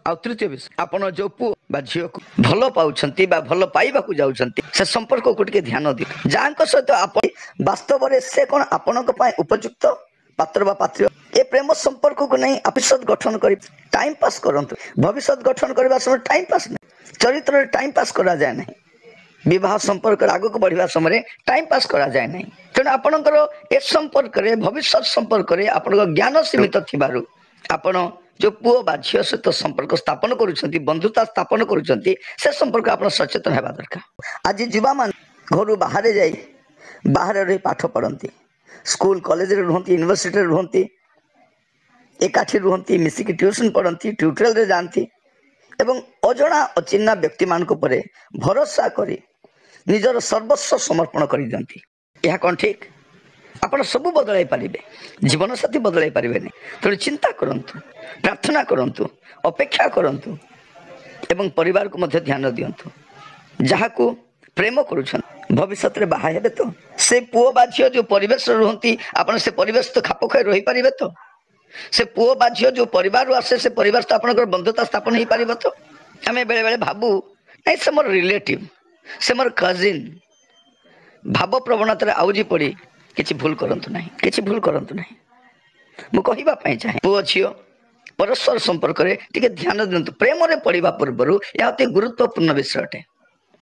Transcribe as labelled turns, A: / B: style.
A: ଆଉ ତୃତୀୟ ବିଷୟ, ଆପଣ ଯୋଉ ପୁଅ ବା ଝିଅକୁ ଭଲ ପାଉଛନ୍ତି ବା ଭଲ ପାଇବାକୁ ଯାଉଛନ୍ତି, ସେ ସମ୍ପର୍କକୁ ଟିକେ ଧ୍ୟାନ ଦିଅ। ଯାହାଙ୍କ ସହିତ ଆପଣ ବାସ୍ତବରେ ସେ କଣ ଆପଣଙ୍କ ପାଇଁ ଉପଯୁକ୍ତ ପାତ୍ର ବା ପାତ୍ରୀ? ଏ ପ୍ରେମ ସମ୍ପର୍କକୁ ନେଇ ଭବିଷ୍ୟତ ଗଠନ କରି ଟାଇମ ପାସ୍ କରନ୍ତୁ। ଭବିଷ୍ୟତ ଗଠନ କରିବା ସମୟରେ ଟାଇମ ପାସ୍ ନାହିଁ, ଚରିତ୍ରରେ ଟାଇମ ପାସ୍ କରାଯାଏ ନାହିଁ। ବିବାହ ସମ୍ପର୍କରେ ଆଗକୁ ବଢିବା ସମୟରେ ଟାଇମ ପାସ୍ କରାଯାଏ ନାହିଁ। ତେଣୁ ଆପଣଙ୍କର ଏ ସମ୍ପର୍କରେ, ଭବିଷ୍ୟତ ସମ୍ପର୍କରେ ଆପଣଙ୍କ ଜ୍ଞାନ ସୀମିତ ଥିବାରୁ ଆପଣ ଯୋଉ ପୁଅ ବା ଝିଅ ସହିତ ସମ୍ପର୍କ ସ୍ଥାପନ କରୁଛନ୍ତି, ବନ୍ଧୁତା ସ୍ଥାପନ କରୁଛନ୍ତି, ସେ ସମ୍ପର୍କ ଆପଣ ସଚେତନ ହେବା ଦରକାର। ଆଜି ଯୁବାମାନେ ଘରୁ ବାହାରେ ଯାଇ ବାହାରେ ରହି ପାଠ ପଢନ୍ତି, ସ୍କୁଲ କଲେଜରେ ରୁହନ୍ତି, ୟୁନିଭର୍ସିଟିରେ ରୁହନ୍ତି, ଏକାଠି ରୁହନ୍ତି, ମିଶିକି ଟ୍ୟୁସନ ପଢନ୍ତି, ଟ୍ୟୁଟୋରିଆଲରେ ଯାଆନ୍ତି ଏବଂ ଅଜଣା ଅଚିହ୍ନା ବ୍ୟକ୍ତିମାନଙ୍କ ଉପରେ ଭରସା କରି ନିଜର ସର୍ବସ୍ୱ ସମର୍ପଣ କରିଦିଅନ୍ତି। ଏହା କଣ ଠିକ? ଆପଣ ସବୁ ବଦଳାଇ ପାରିବେ, ଜୀବନସାଥୀ ବଦଳାଇ ପାରିବେନି। ତେଣୁ ଚିନ୍ତା କରନ୍ତୁ, ପ୍ରାର୍ଥନା କରନ୍ତୁ, ଅପେକ୍ଷା କରନ୍ତୁ ଏବଂ ପରିବାରକୁ ମଧ୍ୟ ଧ୍ୟାନ ଦିଅନ୍ତୁ। ଯାହାକୁ ପ୍ରେମ କରୁଛନ୍ତି ଭବିଷ୍ୟତରେ ବାହା ହେବେ ତ, ସେ ପୁଅ ବା ଝିଅ ଯୋଉ ପରିବେଶରେ ରୁହନ୍ତି ଆପଣ ସେ ପରିବେଶ ତ ଖାପ ଖୁଆଇ ରହିପାରିବେ ତ? ସେ ପୁଅ ବା ଝିଅ ଯୋଉ ପରିବାରରୁ ଆସେ ସେ ପରିବାର ତ ଆପଣଙ୍କର ବନ୍ଧୁତା ସ୍ଥାପନ ହେଇପାରିବ ତ? ଆମେ ବେଳେ ବେଳେ ଭାବୁ ନାଇଁ ସେ ମୋର ରିଲେଟିଭ, ସେ ମୋର କଜିନ୍। ଭାବ ପ୍ରବଣତାରେ ଆଉଜି ପଡ଼ି କିଛି ଭୁଲ କରନ୍ତୁ ନାହିଁ, କିଛି ଭୁଲ କରନ୍ତୁ ନାହିଁ। ମୁଁ କହିବା ପାଇଁ ଚାହେଁ, ପୁଅ ଝିଅ ପରସ୍ପର ସମ୍ପର୍କରେ ଟିକେ ଧ୍ୟାନ ଦିଅନ୍ତୁ। ପ୍ରେମରେ ପଡ଼ିବା ପୂର୍ବରୁ ଏହା ଅତି ଗୁରୁତ୍ୱପୂର୍ଣ୍ଣ ବିଷୟ ଅଟେ।